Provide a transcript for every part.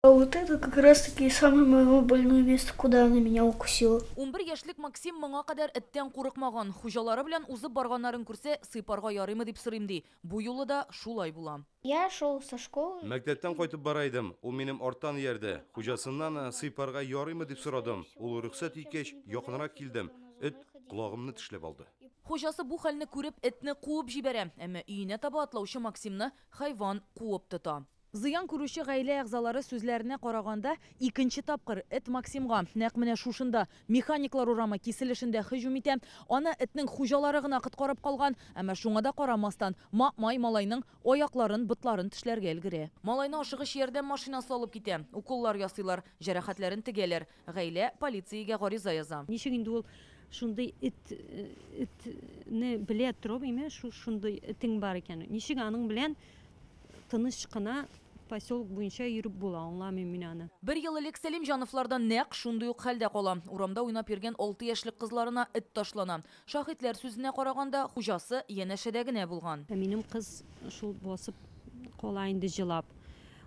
А вот это как раз-таки самое мое больное место, куда она меня укусила. 11 яшьлек Максим моңа кадәр эттән курыкмаган. Хуҗалары белән узып барганнарын күрсә, сыйпарга ярыймы дип сорыйм ди. Бу юлы да шулай була. Я шел со школы. Мәктәптән кайтып бара идем. Ул минем арттан иярде. Хуҗасыннан сыйпарга ярыймы дип сорадым. Ул рөхсәт иткәч, якынрак килдем. Эт колагымны тешләп алды. Хуҗасы бу хәлне күреп, этне куып җибәрә. Әмма өенә таба атлаучы Максимны хайван куып тота. Зыян күрүче гаилә әгъзалары сүзләренә караганда, икенче тапкыр эт Максимга нәкъ менә шушында Механиклар урамы киселешендә һөҗүм итә. Аны этнең хуҗалары гына коткарып калган, әмма шуңа да карамастан, маэмай малайның аякларын, ботларын тешләргә өлгерә. Малайны ашыгыч ярдәм машинасы алып китә. Уколлар ясыйлар, җәрәхәтләрен тегәләр. Гаилә полициягә гариза яза. Ничек инде ул шундый эт этне белә торып, име, шундый этең бар икән. Ничек аның белән тыныч кына поселок буенча йөреп була, аңламыйм мин аны. Бер ел элек Сәлимҗановларда нәкъ шундый ук хәлдә кала. Урамда уйнап йөргән 6 яшьлек кызларына эт ташлана. Шаһитләр сүзенә караганда, хуҗасы янәшәдә генә булган. Минем кыз шул басып кала инде җылап.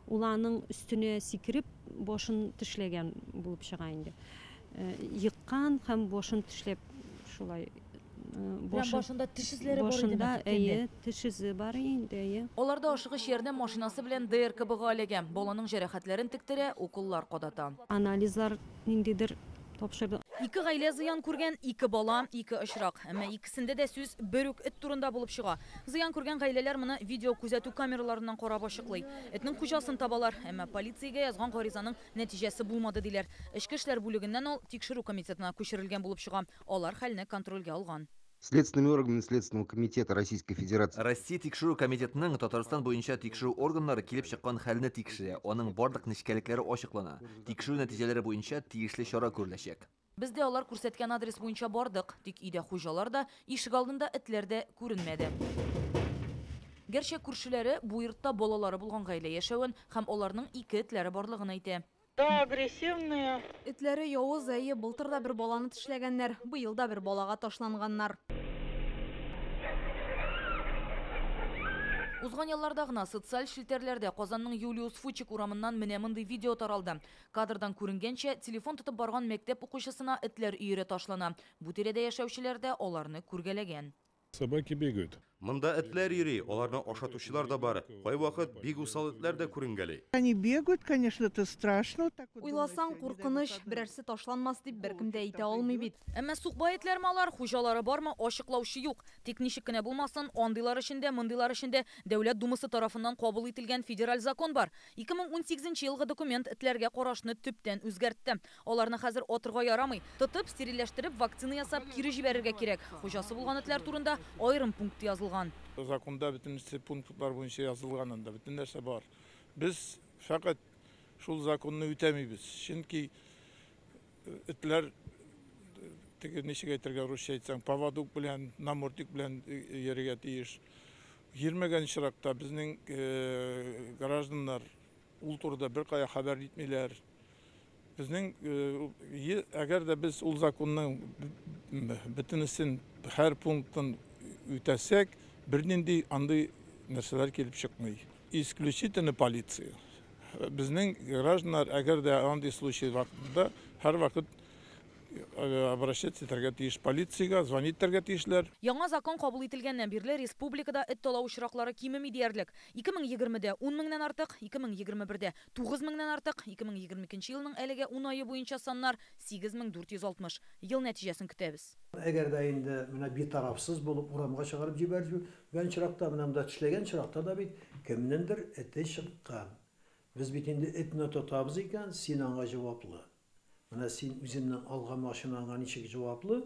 Ул аның өстенә сикереп, башын тешләгән булып чыга инде. Еккан һәм башын тешләп шулай. Башында теш эзләре бар иде. Башында, әйе, теш эзе бар инде, әйе. Аларда ашыгыч ярдәм машинасы белән ДРКБга эләгә. Баланың җәрәхәтләрен тектерә, уколлар кадата. Анализлар ниндидер тапшырды. Ике гаилә зыян күргән, ике бала, ике очрак. Әмма икесендә дә сүз бер үк эт турында булып чыга. Зыян күргән гаиләләр моны видео күзәтү камераларыннан карап ачыклый. Этнең хуҗасын табалар, әмма полициягә язган гаризаның нәтиҗәсе булмады диләр. Эчке эшләр бүлегеннән ул тикшерү комитетына күчерелгән булып чыга. Алар хәлне контрольгә алган. Следственными органами Следственного комитета Российской Федерации. Россия тикшерү комитетының Татарстан буенча тикшерү органнары килеп чыккан хәлне тикшерә. Аның барлык нечкәлекләре ачыклана. Тикшерү нәтиҗәләре буенча тиешле чара күреләчәк. Без дә алар күрсәткән адрес буенча бардык. Тик өйдә хуҗалар да, ишек алдында этләр дә күренмәде. Гәрчә күршеләре бу йортта балалары булган гаилә яшәвен һәм аларның ике этләре барлыгын әйтә. Да, агрессивные. Этләре явыз, әйе, былтыр да бер баланы тешләгәннәр, быел да бер балага ташланганнар. Узган елларда гына социаль челтәрләрдә Казанның Юлиус Фучик урамыннан менә мондый видео таралды. Кадрдан күренгәнчә, телефон тотып барган мәктәп укучысына этләр өере ташлана. Бу тирәдә яшәүчеләр дә аларны күргәләгән. Собаки бегают. Монда этләр йөри, аларны ашатучылар да бар. Кайвакыт бик усал этләр дә күренгәли. Они бегают, конечно, это страшно. Уйласаң, куркыныч, берәрсе ташланмас дип беркем дә әйтә алмый бит. Әмма сукбай этләрме алар, хуҗалары бармы, ачыклаучы юк. Тик ничек кенә булмасын, андыйлар өчен дә, мондыйлар өчен дә Дәүләт Думасы тарафыннан кабул ителгән федераль закон бар. 2018 елгы документ этләргә карашны төптән үзгәртте. Аларны хәзер атырга ярамый. Тотып, стерильләштереп, вакцина ясап, кире җибәрергә кирәк. Хуҗасы булган этләр турында аерым пункт язылган. Законда бөтенесе пунктлар буенча язылган, анда бөтен нәрсә бар. Без фәкать шул законны үтәмибез. Чөнки этләр теге ничек әйтергә, русча әйтсәң, поводок белән, намордник белән йөрергә тиеш. Йөрмәгән очракта безнең гражданнар ул турыда беркая хәбәр итмиләр. Безнең әгәр дә без ул законның бөтенесен, һәр пунктын үтәсәк, бернинди андый нәрсәләр килеп чыкмый. Исключительно полиция. Безнең гражданнар, әгәр дә андый случай вакытында, һәрвакыт обращаться итәргә тиеш полициягә, звонить итәргә тиешләр. Яңа закон кабул ителгәннән бирле республикада эт талау очраклары кимеми диярлек. 2020-дә 10 меңнән артык, 2021-дә 9 меңнән артык, 2022 елның әлегә 10 ае буенча саннар 8460. Ел нәтиҗәсен көтәбез. Әгәр дә инде менә битарафсыз булып урамга чыгарып җибәргән чиракта, менә монда тешләгән чиракта да бит кемнеңдер эте чыккан. Без бит инде этне тотабыз икән, син аңа җаваплы. Менә син үзеңнең алган машинаңа ничек җаваплы,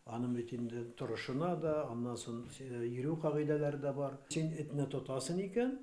аның бит инде торышына да, аннан соң йөрү кагыйдәләре дә бар. Син этне тотасың икән,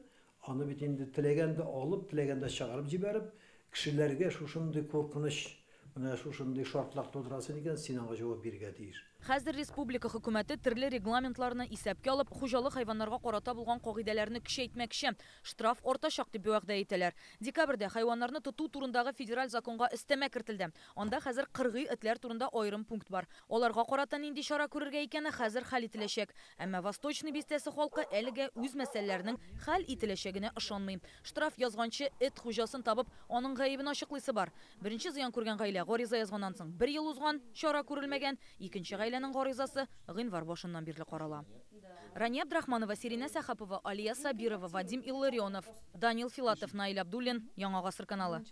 аны бит инде теләгәндә алып, теләгәндә чыгарып җибәреп, кешеләргә шушындый куркыныч, менә шушындый шартлар тудырасың икән, син аңа җавап бирергә тиеш. Хәзер республика хөкүмәте төрле регламентларны исәпкә алып, хуҗалык хайваннарга карата булган кагыйдәләрне көчәйтмәкче. Штраф артачак дип вәгъдә итәләр. Декабрьдә хайваннарны тоту турындагы федераль законга өстәмә кертелде. Анда хәзер кыргый этләр турында аерым пункт бар. Аларга карата нинди чара күрергә икәне хәзер хәл ителәчәк. Әмма Восточный бистәсе халкы әлегә үз мәсьәләләренең хәл ителәчәгенә ышанмый. Штраф язганчы эт хуҗасын табып, аның гаебен ачыклыйсы бар. Беренче зыян күргән гаилә гариза язганнан соң бер ел узган, чара күрелмәгән. Икенче гаиләнең гаризасы гыйнвар башыннан бирле карала. Рания Абдрахманова, Сиринә Сәхапова, Алия Сабирова, Вадим Илларионов, Данил Филатов, Наил Абдуллин, Яңа Гасыр каналы.